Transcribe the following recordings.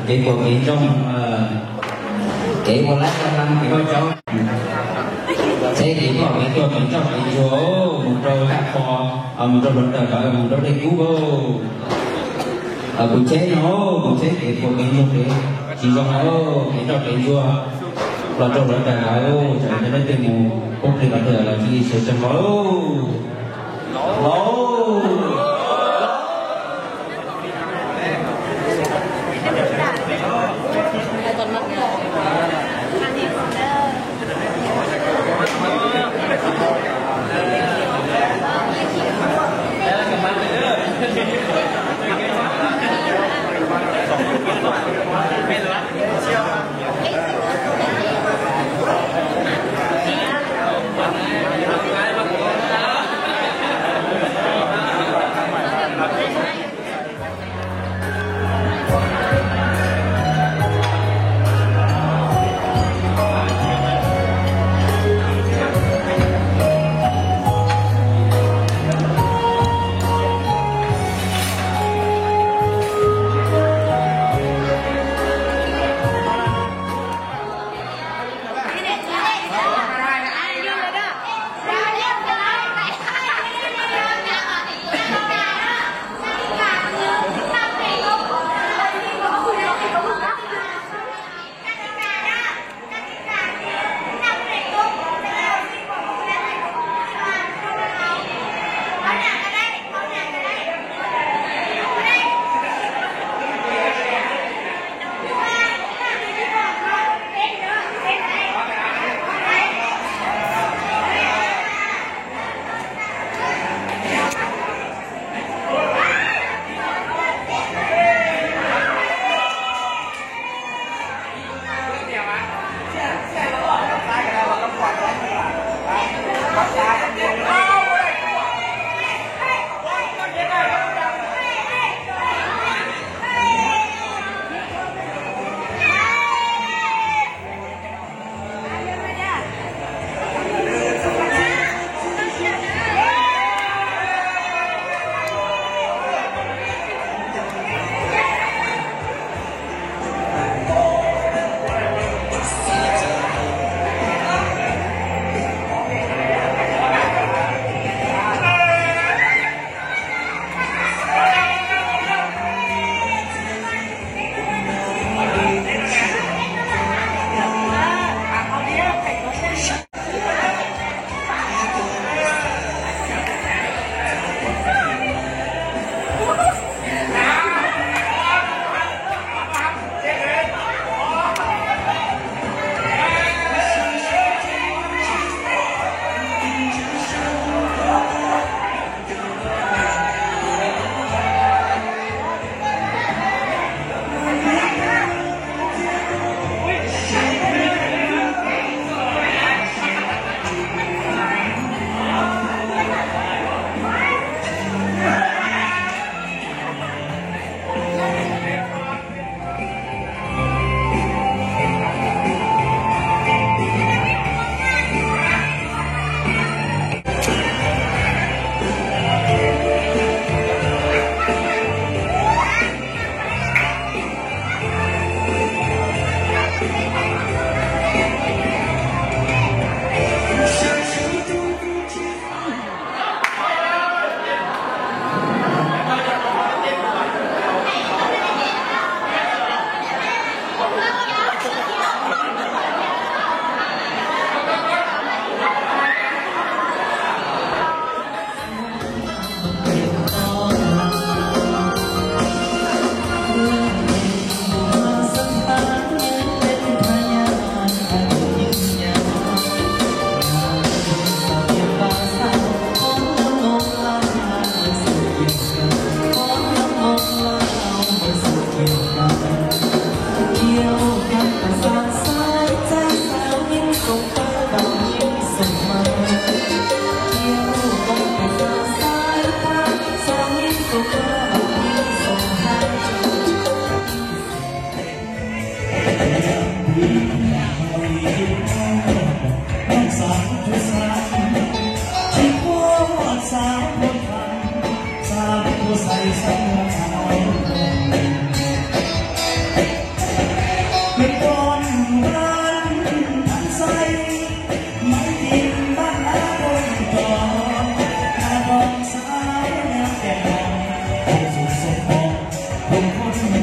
Kev puas kev ntsoog, kev ua laib ua leeb kev hauj cauv, txheb kev pom kev tuag kev ntsoj kev ntsuag, mus rau zaj qho, mus rau hluav taws lawm, mus rau dej kub. Kuv tsheb no, kuv tsheb kev puas kev ntsoog kev tsis zoo, kev ntsoj kev ntsuag los rau hluav taws lawm, tsam ib pliag leej twg mus poob plig qhov twg los tsis sawv tsees hlo. Hlo.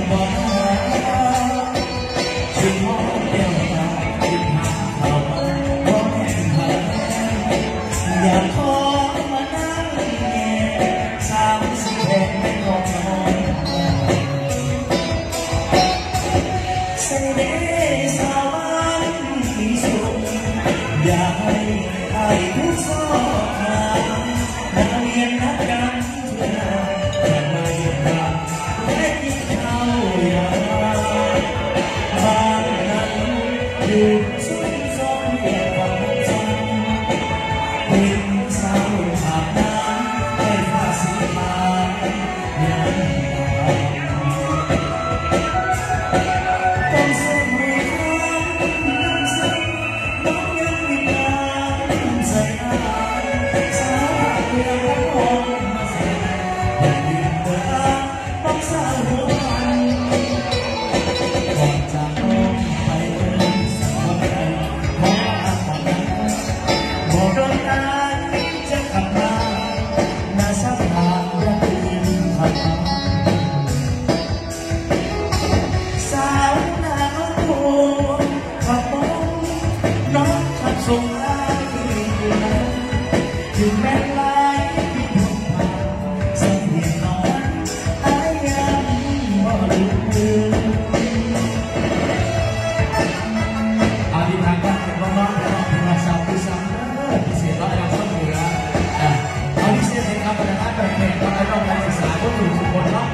Tiv thaiv koj tus koj noj tus noj tus noj xav pwj xav na, tiv xes no ai noj txhob mus na. Tiv xes tes koj tus noj tus noj tus noj xav pwj tus tus koj noj.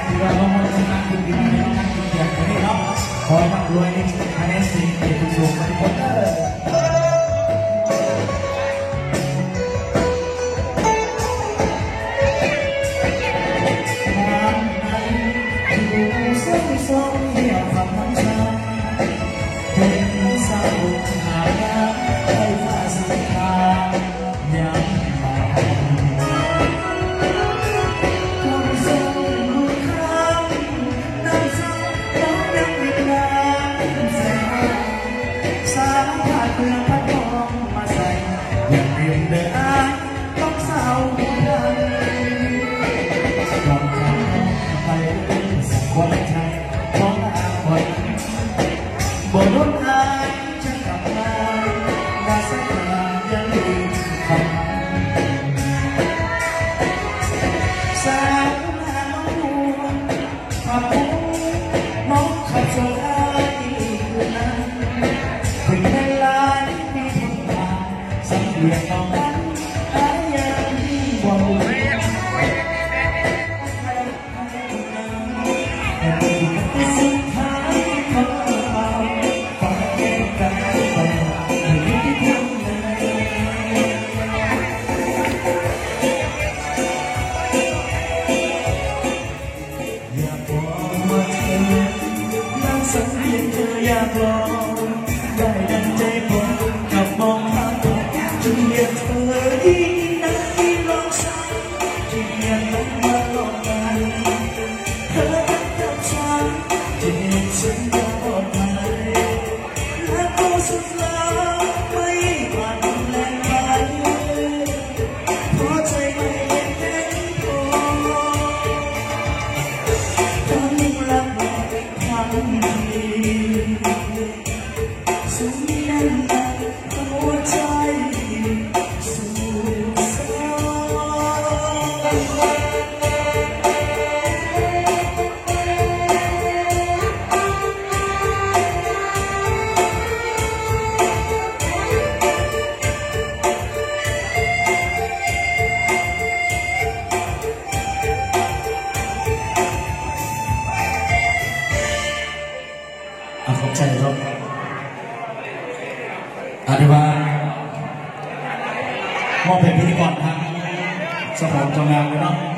Tiv los noj mov tus noj tus tiv tiv noj tus tiv tiv no. Qhov noj luaj ib txhia noj tiv tus tus koj tus koj na. Muaj peb phi kom tham, xab phoom rau nga no.